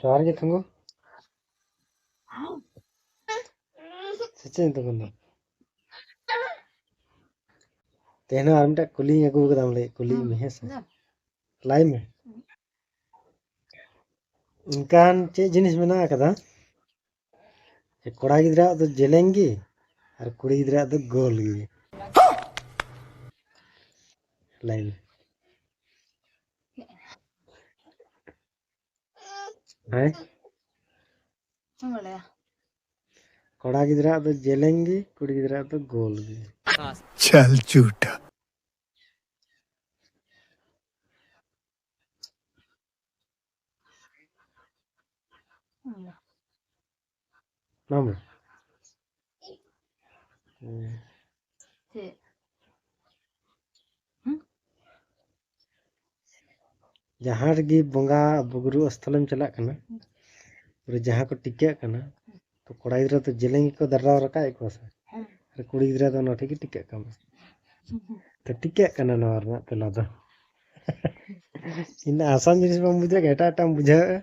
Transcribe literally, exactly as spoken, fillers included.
ᱡᱚᱦᱟᱨ ᱜᱮ ᱛᱷᱩᱝᱜᱩ᱾ ᱥᱮ ᱪᱮᱫ ᱛᱷᱩᱝᱜᱩ ᱫᱚ? ᱛᱮᱦᱮᱧ ᱦᱚᱸ ᱟᱨ ᱢᱤᱫᱴᱟᱝ ᱠᱩᱞᱤᱧ ᱟᱹᱜᱩ ᱠᱟᱫᱟ, ᱞᱟᱹᱭ ᱠᱩᱞᱤᱭᱮᱫ ᱢᱮ, ᱦᱮᱸ ᱥᱮ? ᱞᱟᱹᱭ ᱢᱮ᱾ ᱚᱱᱠᱟᱱ ᱪᱮᱫ ᱡᱤᱱᱤᱥ ᱢᱮᱱᱟᱜ ᱟᱠᱟᱫᱟ ᱡᱮ ᱠᱚᱲᱟ ᱜᱤᱫᱽᱨᱟᱹᱣᱟᱜ ᱫᱚ ᱡᱮᱞᱮᱧ ᱜᱮ ᱟᱨ ᱠᱩᱲᱤ ᱜᱤᱫᱽᱨᱟᱹᱣᱟᱜ ᱫᱚ ᱜᱳᱞ ᱜᱮ? ᱞᱟᱹᱭ ᱢᱮ᱾ ᱦᱮᱸ? ᱪᱮᱫ ᱮᱢ ᱵᱟᱲᱟᱭᱟ? ᱠᱚᱲᱟ ᱜᱤᱫᱽᱨᱟᱹᱣᱟᱜ ᱫᱚ ᱡᱮᱞᱮᱧ ᱜᱮ, ᱠᱩᱲᱤ ᱜᱤᱫᱽᱨᱟᱹᱣᱟᱜ ᱫᱚ ᱜᱳᱞ ᱜᱮ᱾ ᱪᱟᱞ ᱪᱩᱴᱟ᱾ ᱵᱟᱝ ᱵᱟᱲᱟᱭ? ᱦᱮᱸ᱾ ᱪᱮᱫ? ᱦᱩᱸ? ᱡᱟᱦᱟᱸ ᱨᱮᱜᱮ ᱵᱚᱸᱜᱟ ᱵᱩᱨᱩ ᱚᱥᱛᱷᱚᱞᱮᱢ ᱪᱟᱞᱟᱜ ᱠᱟᱱᱟ, ᱯᱩᱨᱟᱹ ᱡᱟᱦᱟᱸ ᱠᱚ ᱴᱤᱠᱟᱹᱜ ᱠᱟᱱᱟ, ᱛᱚ ᱠᱚᱲᱟ ᱜᱤᱫᱽᱨᱟᱹ ᱛᱚ ᱡᱮᱞᱮᱧ ᱜᱮᱠᱚ ᱫᱟᱨᱟᱣ ᱨᱟᱠᱟᱵ ᱮᱫ ᱠᱚᱣᱟ ᱥᱮ, ᱦᱮᱸ᱾ ᱟᱨ ᱠᱩᱲᱤ ᱜᱤᱫᱽᱨᱟᱹ ᱫᱚ ᱚᱱᱟ ᱴᱷᱮᱡ ᱜᱮ ᱴᱤᱠᱟᱹᱜ ᱠᱟᱱᱟ᱾ ᱦᱩᱸ᱾ ᱛᱚ ᱴᱤᱠᱟᱹᱜ ᱠᱟᱱᱟ ᱱᱚᱣᱟ ᱨᱮᱱᱟᱜ ᱛᱮᱞᱟ ᱫᱚ᱾ ᱤᱧ ᱫᱚ ᱟᱥᱟᱱ ᱡᱤᱱᱤᱥ ᱵᱟᱢ ᱵᱩᱡᱷᱟᱹᱣ, ᱮᱴᱟᱜ ᱮᱴᱟᱜ ᱮᱢ ᱵᱩᱡᱷᱟᱹᱣᱮᱫᱼᱟ᱾